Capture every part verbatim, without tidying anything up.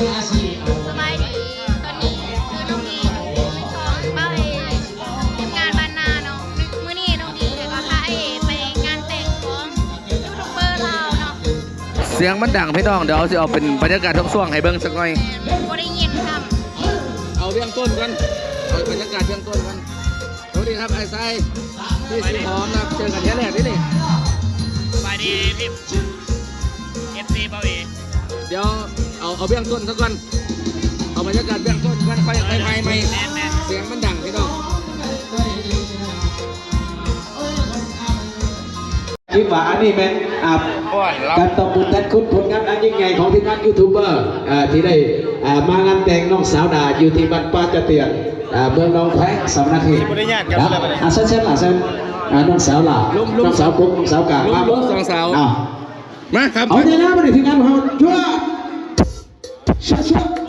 สบายดี ตอนนี้คือน้องดีอยู่ในกองเป้าเอทีมงานบ้านนาเนาะ มื้อนี้น้องดีก็พาเอไปงานแต่งของยูทูบเบอร์ลาวเนาะ เสียงมันดังพี่น้อง เดี๋ยวสิเอาเป็นบรรยากาศช่วงๆให้เบิ่งสักหน่อย บ่ได้ยินซ้ำ เอาเบื้องต้นก่อน เอาบรรยากาศเบื้องต้นก่อน สวัสดีครับไอ้ไซพี่สีหอมนะครับ เจอกันเทื่อแรกนี่นี่ สบายดีพี่ เอฟซี เบาเอ เดี๋ยวเอาเอาเบื้องต้นซะก่อน เอาบรรยากาศเบื้องต้นก่อน ค่อยค่อยถ่ายใหม่ แม่นแม่น เสียงมันดังพี่น้อง คิดว่าอันนี้แม่น อ่า โอ้ย เรา การตบมือแทนคุณผลงานอันยิ่งใหญ่ของทีมงานยูทูบเบอร์ อ่า ที่ได้ อ่า มางานแต่งน้องสาวดาอยู่ที่บ้านป่าจะเตียน อ่า เมืองหนองแขวงสะหวันนะเขต บ่ได้ญาติกัน ครับ เลยบัดนี้ อ่า เชิญ เชิญล่ะ เชิญ อ่า น้องสาวล่ะ ลุม ลุม น้องสาวกุ๊ก น้องสาวกลาง ลุม ลุม สองสาว อ่า มาครับ เอาใจนะ มาถึงงานของเรา ชัวร์ชัวร์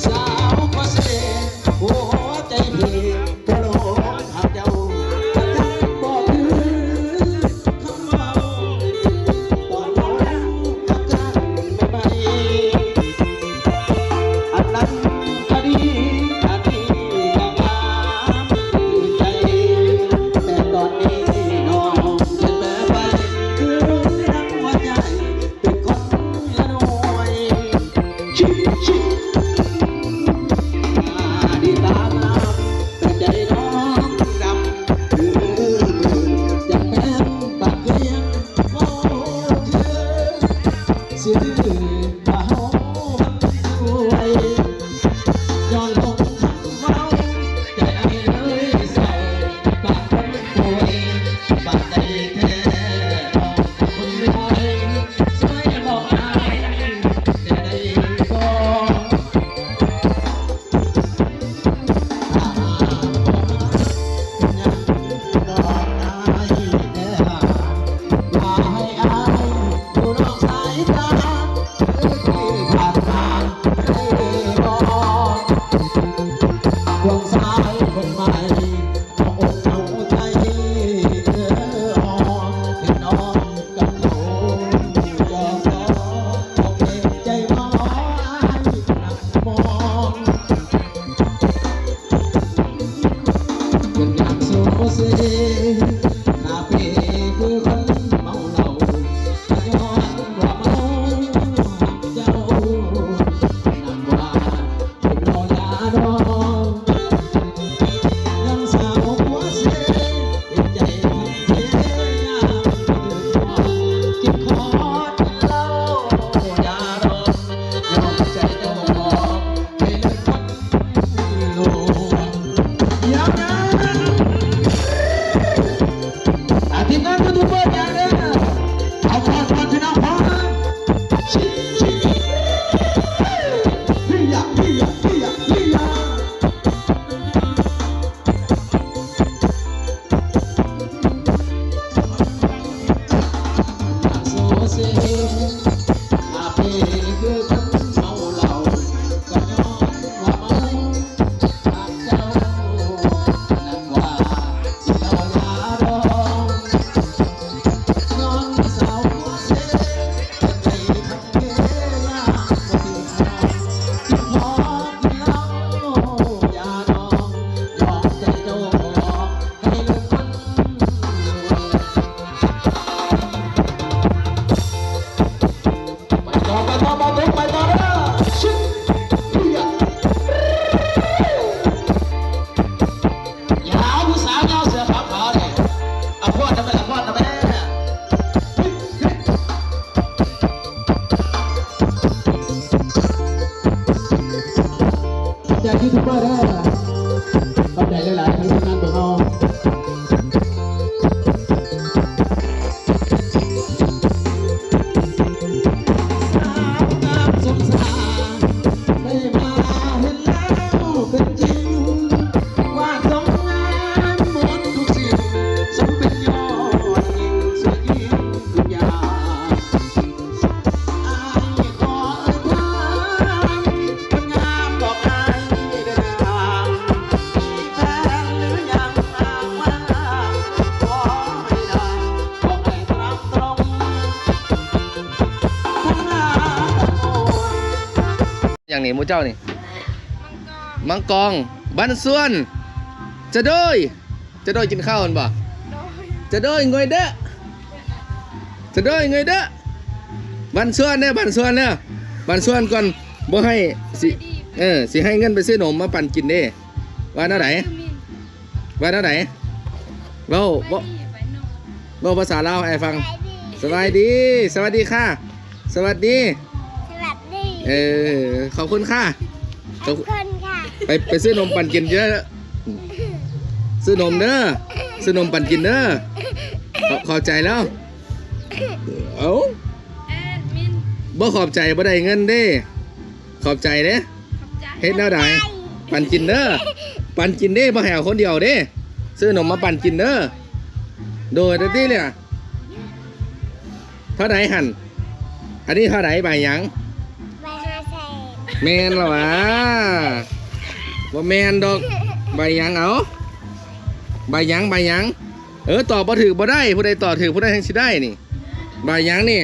สาวเกษตรหัวใจเพลง นี่หมู่เจ้านี่ มังกร บันส่วน จะโดย จะโดยกินข้าวกันบ่ จะโดยงวยเด้อ จะโดยงวยเด้อ บันส่วนเด้อ บันส่วนเด้อ บันส่วนก่อน บ่ให้สิ เออ สิให้เงินไปซื้อนมมาปั่นกินเด้ ว่าแนวใด ว่าแนวใด เว้า เว้า เว้าภาษาลาวให้ฟัง สบายดี สวัสดีค่ะ สวัสดี สวัสดี เออ ขอบคุณค่ะ ขอบคุณค่ะ ไป ไปซื้อนมปั่นกินเยอะ ซื้อนมเด้อ ซื้อนมปั่นกินเด้อ ขอ ขอบใจแล้ว เอ้า แอดมิน บ่ขอบใจบ่ได้เงินเด้ ขอบใจเด้ ขอบใจ เฮ็ดแนวใด ปั่นกินเด้อ ปั่นกินเด้ บ่ให้เอาคนเดียวเด้ ซื้อนมมาปั่นกินเด้อ โดยเด้อติเนี่ย เท่าใดหั่น อันนี้เท่าใด ใบหยัง ใบห้าแสน แม่นละวะ บ่แม่นดอก ใบหยังเอา ใบหยัง ใบหยัง เออ ตอบบ่ถืกบ่ได้ ผู้ใดตอบถืกผู้ใดแฮ่งสิได้นี่ ใบหยังนี่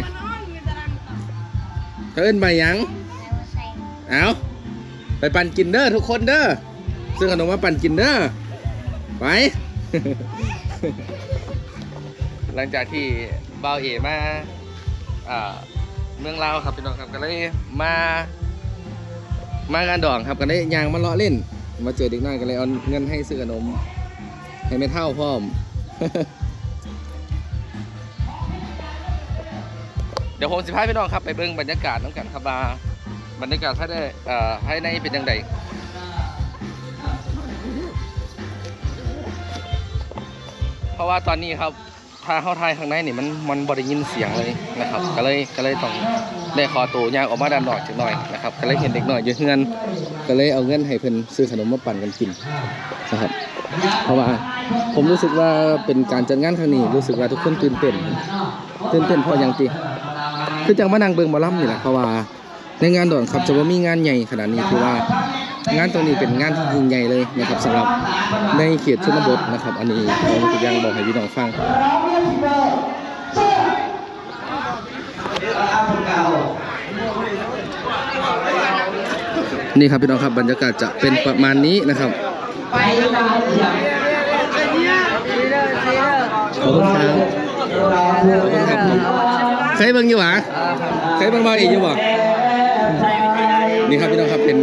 เขาเอิ้นใบหยัง เอา ไปปั่นกินเด้อทุกคนเด้อ ซื้อขนมมาปั่นกินเด้อ ไป หลังจากที่บ่าวเอมา อ่า เมืองลาวครับพี่น้องครับ ก็เลยมา มางานดองครับ ก็เลยย่างมาเลาะเล่น มาเจอเด็กน้อย ก็เลยเอาเงินให้ซื้อขนม ให้แม่เฒ่าพร้อม เดี๋ยวผมสิพาพี่น้องครับไปเบิ่งบรรยากาศนำกันครับว่า บรรยากาศภายใน เอ่อ ภายในเป็นจั่งใด เพราะว่าตอนนี้ครับ ถ้าเฮาถ่ายข้างในนี่มัน มันบ่ได้ยินเสียงเลยนะครับ ก็เลย ก็เลยต้องได้ขอตัวย่างออกมาด้านนอกจักหน่อยนะครับ ก็เลยเห็นเด็กน้อยอยู่เฮือน ก็เลยเอาเงินให้เพิ่นซื้อขนมมาปั่นกันกินนะครับ เพราะว่าผมรู้สึกว่าเป็นการจัดงานครั้งนี้ รู้สึกว่าทุกคนตื่นเต้น ตื่นเต้นเพราะหยังติ คือจั่งมานั่งเบิ่งหมอลำนี่แหละ เพราะว่า ในงานดองครับจะบ่มีงานใหญ่ขนาดนี้ ถือว่างานตรงนี้เป็นงานที่ยิ่งใหญ่เลยนะครับ สำหรับในเขตชนบทนะครับ อันนี้ผมก็ยังบอกให้พี่น้องฟัง นี่ครับพี่น้องครับ บรรยากาศจะเป็นประมาณนี้นะครับ ขอบคุณครับ ขอบคุณครับ เคยเบิ่งอยู่หวะ เคยเบิ่งบ่าวเอกอยู่บ่ นี่ครับพี่น้องครับ เป็น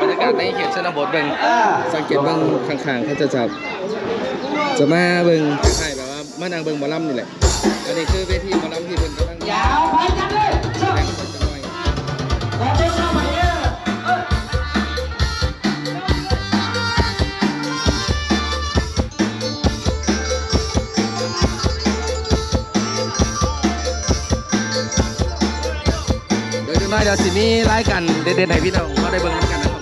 บรรยากาศในเขตชนบท เบิ่ง สังเกตเบิ่งข้างๆ เขาจะ จะ จะมาเบิ่งคล้ายๆแบบว่ามานั่งเบิ่งหมอลำนี่แหละ อันนี้คือเวทีหมอลำที่เพิ่นกำลัง ยาวไปจังเลย เดี๋ยวจักหน่อยเดี๋ยวสิมีรายการเด็ดๆให้พี่น้องเขาได้เบิ่งนำกันนะครับ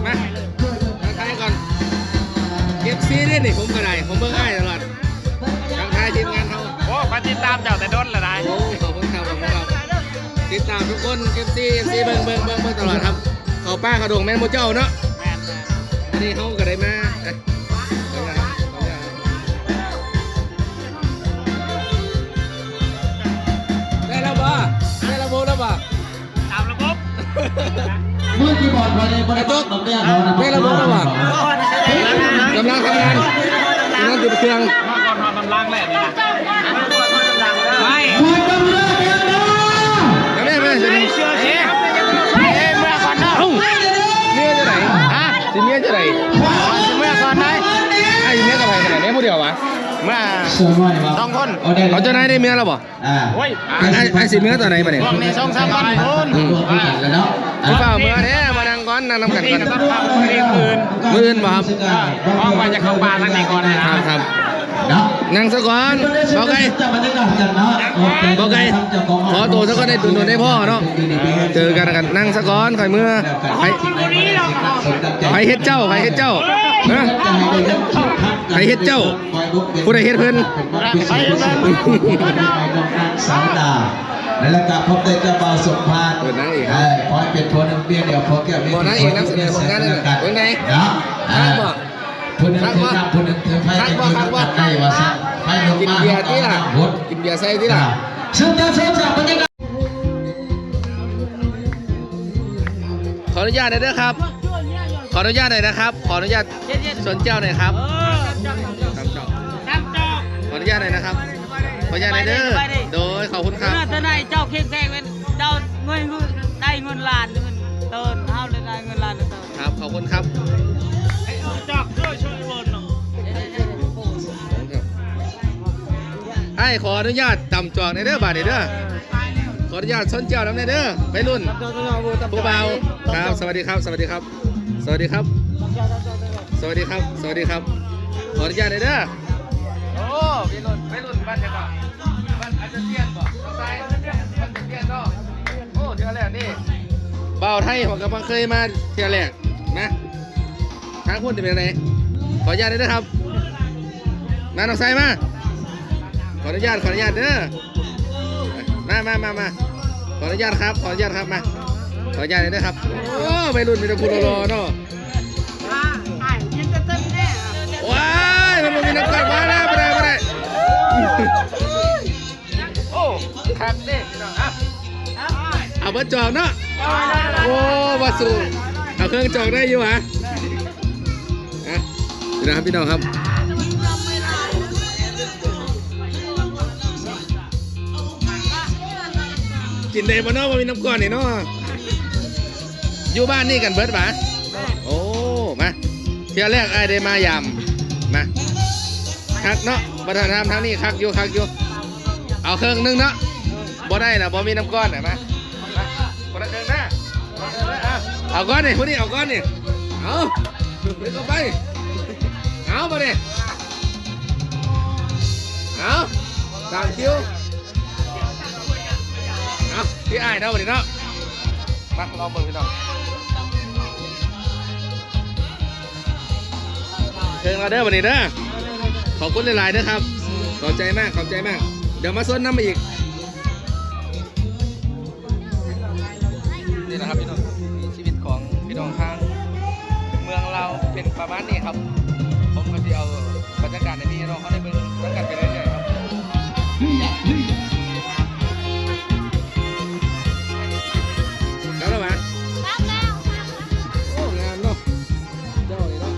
มาทักทายก่อน เอฟซี เด้นี่ ผมก็ได้ ผมเบิ่งอ้ายตลอด ทักทายทีมงานเขา โอ้ ข้อยติดตามเจ้าแต่โดนแล้วได้ โอ้ ขอบคุณครับ ขอบคุณครับ ติดตามทุกคน เอฟซี เอฟซี เบิ่ง เบิ่ง เบิ่ง เบิ่งตลอดครับ เขาป้าเขาดงแม่นหมู่เจ้าเนาะ แม่นๆ อันนี้เขาก็ได้มา เอ้ย ได้แล้วบ่ ได้ระบบแล้วบ่ ตามระบบ มือคีย์บอร์ดไปเลย ไอ้ตุ๊ก ได้ระบบแล้วบ่ กำลังทำงาน กำลังติดเครื่อง ไม่ เดี๋ยวนี้ไม่ เดี๋ยวนี้ เอ้า เมียจะไหน ฮะ สิเมียจะไหน เมื่อก่อนไหน สองคน เอาเจ้านายได้เมียแล้วบ่ อ่า โอ้ย ไอ้ ไอ้สิเมือตอนไหนบัดนี้ ช่วงนี้สองสามวันพุ้น อืม ร่วมกันแล้วเนาะ ผู้บ่าวเมือแท้ มานั่งก่อน นั่งนำกันก่อน มื้ออื่นบ่ครับ เพราะว่าจะเข้าป่านั่นเองก่อนนะ ครับ ครับ เนาะ นั่งซะก่อน บ่าวไก่ บ่าวไก่ ขอตัวซะก่อน ได้ดุลๆ ได้พ่อเนาะ เจอกันกัน นั่งซะก่อน ค่อยเมือ ไผ ไผเฮ็ดเจ้า ไผเฮ็ดเจ้า ฮะ ไผเฮ็ดเจ้า ผู้ใดเฮ็ดเพิ่น เป็นความพิเศษพิเศษของนางสาวดา แล้วก็พบได้เจ้าบ่าวสมพาน เออนางเอก เออ ขอให้เป็นผัวหนึ่งเมียเดียว พอแก้วมี บ่นางเอกนำเสนอผลงานนั่นน่ะ เบิ่งแหน่ เนาะ อ่า คักบ่ ผู้หนึ่งถือน้ำ ผู้หนึ่งถือไฟ คักบ่ คักบ่ ได้ว่าซั่น ไฟลุกมา กินเบียร์ติล่ะ หด กินเบียร์ใส่ติล่ะ อ่า ซึ่งจะเสริมสร้างบรรยากาศ ขออนุญาตหน่อยเด้อครับ ขออนุญาตหน่อยนะครับ ขออนุญาตชนแก้วหน่อยครับ ตำจอก ขออนุญาตหน่อยนะครับ ขออนุญาตหน่อยเด้อ โดย ขอบคุณครับ เออ เท่าใดเจ้าเข้มแข็งเป็นเจ้าเงินได้เงินล้านเงินเติน เฮาเลยได้เงินล้านเติน ครับ ขอบคุณครับ จอกเด้อ ช่วยโอนหน่อย อ้าย ขออนุญาตตำจอกหน่อยเด้อ บาดนี้เด้อ ขออนุญาตชนแก้วนำหน่อยเด้อ วัยรุ่น ผู้บ่าว ครับ สวัสดีครับ สวัสดีครับ สวัสดีครับ สวัสดีครับ สวัสดีครับ ขออนุญาตหน่อยเด้อ โอ้ วัยรุ่น วัยรุ่นบ้านเดียวกัน บ้านอาจจะเตี้ยนบ่ น้องชาย บ้านอาจจะเตี้ยนเนาะ โอ้ เทื่อแรกนี่ บ่าวไทยผมก็บ่เคยมาเทื่อแรกนะ ทางคุณจะเป็นไง ขออนุญาตหน่อยเด้อครับ มา น้องชายมา ขออนุญาต ขออนุญาตเด้อ มา มา มา มา ขออนุญาตครับ ขออนุญาตครับ มา ขออนุญาตหน่อยเด้อครับ โอ้ วัยรุ่นมีแต่ผู้หล่อๆเนาะ ว้าย มันบ่มีน้ำกรด มาแล้ว บ่ได้ บ่ได้ โอ้ คักเด้พี่น้อง อ่ะ เอาเบิดจอกเนาะ โอ้ บ่สู้ เอาเครื่องจอกได้อยู่หวะ อ่ะ นี่นะครับพี่น้องครับ กินได้บ่เนาะ บ่มีน้ำกรดนี่เนาะ อยู่บ้านนี่กันเบิดหวะ โอ้ มา เทื่อแรกอ้ายได้มายาม มา คักเนาะ วัฒนธรรมทางนี้คักอยู่ คักอยู่ เอาเครื่องหนึ่งเนาะ บ่ได้นะ บ่มีน้ำกรดนะ มา มา คนละเครื่องนะ เอาก้อนนี่ ผู้นี้เอาก้อนนี่ เอา เดี๋ยวเข้าไป เอามาดิ เอา ตามคิว เอา พี่อ้ายเนาะ วันนี้เนาะ มา ลองเบิ่งพี่น้อง เชิญมาเด้อวันนี้เด้อ ขอบคุณหลายๆเด้อครับ ขอบใจมาก ขอบใจมาก เดี๋ยวมาซดน้ำมาอีก นี่นะครับพี่น้อง วิถีชีวิตของพี่น้องทางเมืองลาวเป็นประมาณนี้ครับ ผมก็สิเอาบรรยากาศให้พี่น้องเขาได้เบิ่งนำกันไปเรื่อยๆครับ ครับแล้วหวะ ครับแล้ว โอ้ งามเนาะ เจ้านี่เนาะ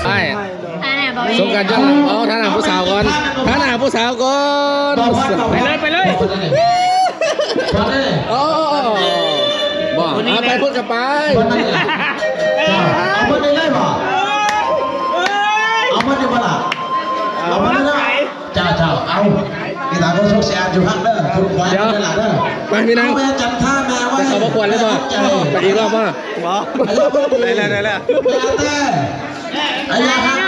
ไป สงกรานต์จ้า เอา ท่านหาผู้สาวก่อน ท่านหาผู้สาวก่อน ไปเลย ไปเลย โอ้ เอาไปพูดกับไป วันนั้นแหละ เอาเบิดได้เลยบ่ เอาเบิดได้บ่ล่ะ เอาเบิดได้เลย เจ้า เจ้า เอา กีตาร์ก็โชคเสียอยู่ข้างเด้อ คุณควาย เดี๋ยว นั่นแหละเด้อ ไปพี่น้อง เอาแม่จันท่าแม่ไว้ จะขอบพระคุณเลยบ่ ใจ ไปอีกรอบบ่ บ่ ไปแล้ว ไปแล้ว ไปแล้ว แม่แต่ อายาฮัก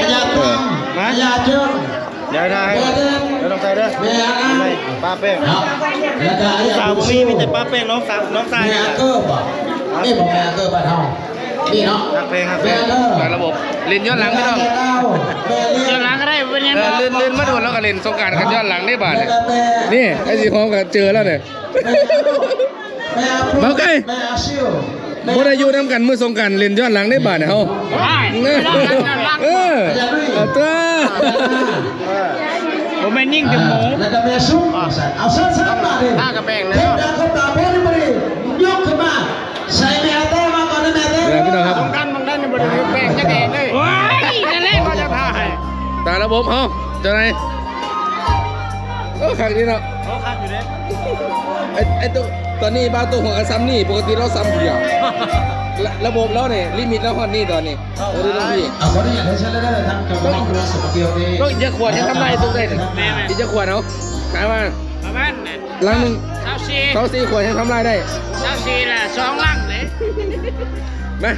อายาตอง อายาเจิง เดี๋ยวนะ แม่เด่น เดี๋ยวลองใส่เด้อ แม่อา ป้าแป้ง ครับ แล้วก็อายา สาว บุญ มี มีแต่ป้าแป้ง น้องสาว น้องชาย แม่อาเกอร์บ่ นี่บ่แม่อาเกอร์บ้านเฮา นี่เนาะ ฮักเพลง ฮักเพลง แม่อาเกอร์ ระบบ เล่นย้อนหลังพี่น้อง แม่อาเกอร์ แม่เลี้ยง ย้อนหลังก็ได้ เป็นยังไง เออ เล่น เล่นมาโดนแล้วก็เล่นสงกรานต์กันย้อนหลังได้บาดเนี่ย แม่อาเกอร์ นี่ ไอ้สีหอมก็เจอแล้วเนี่ย แม่อาเกอร์ เบาไก่ แม่อาเกอร์ บ่ได้อยู่นำกันมื้อสงกรานต์ เล่นย้อนหลังได้บาดเนี่ยเฮา ได้ เออ เอาตัว ผมเป็นยิ่งถึงหมู แล้วก็แม่ซุป เอาเชิญเชิญมาดิ ผ้ากระแบงเลย เทพดาวเข้าตาเพชรบุรี ยกขึ้นมา ใส่แม่แต้มาก่อนนะแม่แต้ เดี๋ยวพี่น้องครับ บางท่าน บางท่านยังบ่ได้ยกแบงจักแดงเลย ว้าย นั่นแหละ ก็จะถ่าย ตาระบบเฮา เจ้านาย โอ้ คักดีเนาะ โอ้ คักอยู่เด้ ไอ้ ไอ้ตัว ตอนนี้บ่าวตัวหัวกะซ้ำนี่ ปกติเราซ้ำเดียว ระ ระบบเราเนี่ย ลิมิตเราฮอดนี่ตอนนี้ โอ้ ดูตรงพี่ อ่ะ ขออนุญาตให้เชิญเลยนะ ทางเจ้าของร้านสุขเกียวนี่ ต้องอย่าขวดให้ทำลายตัวได้เนี่ย แม่นๆ อย่าขวดเอา ขายมา ประมาณนั้น หลังหนึ่ง ซาวสี่ ซาวสี่ขวดให้ทำลายได้ ซาวสี่ละ สองลังเลย มา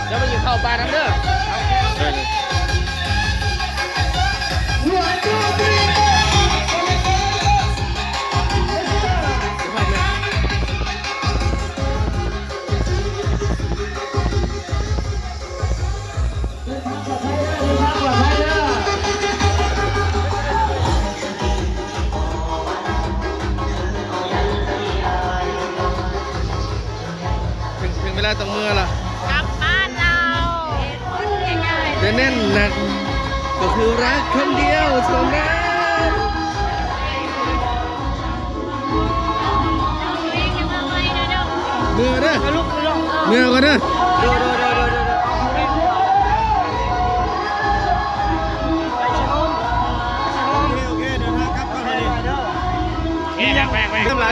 เดี๋ยวไปกินข้าวปลาน้ำเด้อ ได้เลย ถึง ถึงเวลาต้องเมือละ กลับบ้านเรา จะแน่นหนัก ก็คือรักคำเดียวเท่านั้น เมือเด้อ เมือก่อนเด้อ โอเค โอเค เดินทางกลับก่อนเลย เอ๊ะ แบ่ง แบ่ง แบ่ง เริ่มไหล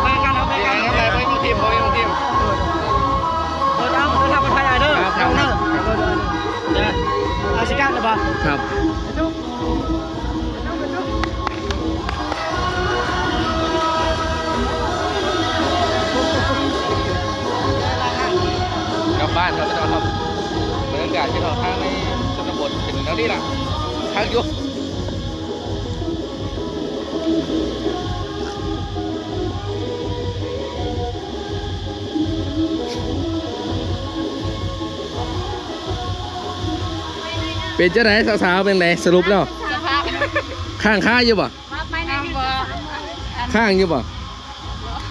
แบ่งกัน เอา แบ่งกัน แบ่งกัน ไป ไป ทีม ไป ทีม เออ เอา เดินทางปลอดภัย เด้อ ครับ ครับ เอาเด้อ เดี๋ยว อาชิกะหรือเปล่า ครับ กลับบ้านครับพี่น้องครับ บรรยากาศพี่น้องทางในชนบทเป็นแนวนี้ล่ะ คักอยู่ เป็นจังได๋สาวๆ เป็นได๋สรุปแล้ว สภาพ ค้างคาอยู่บ่ มาไปใน บ่ ค้างอยู่บ่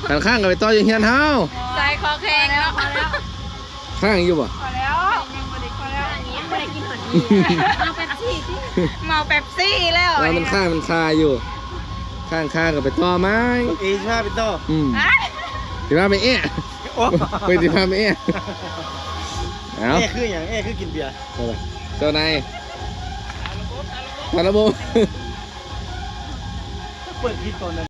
คันค้างก็ไปต่ออยู่เฮือนเฮา ใส่คอแข็งเนาะ ค้างอยู่บ่ พอแล้ว ยังบ่ได้ พอแล้ว ยังบ่ได้กินหอด เมาเป๊ปซี่ติ เมาเป๊ปซี่แล้ว ว่ามันค้างมันคาอยู่ ค้างคาก็ไปต่อไหม เอสิพาไปต่อ อืม ฮะ สิพาไปแอะ โอ้ ไปสิพาไปแอะ เอ้า แอะคือหยัง แอะคือกินเบียร์ เจ้านาย สารภาพ เปิดคลิปตอนนั้น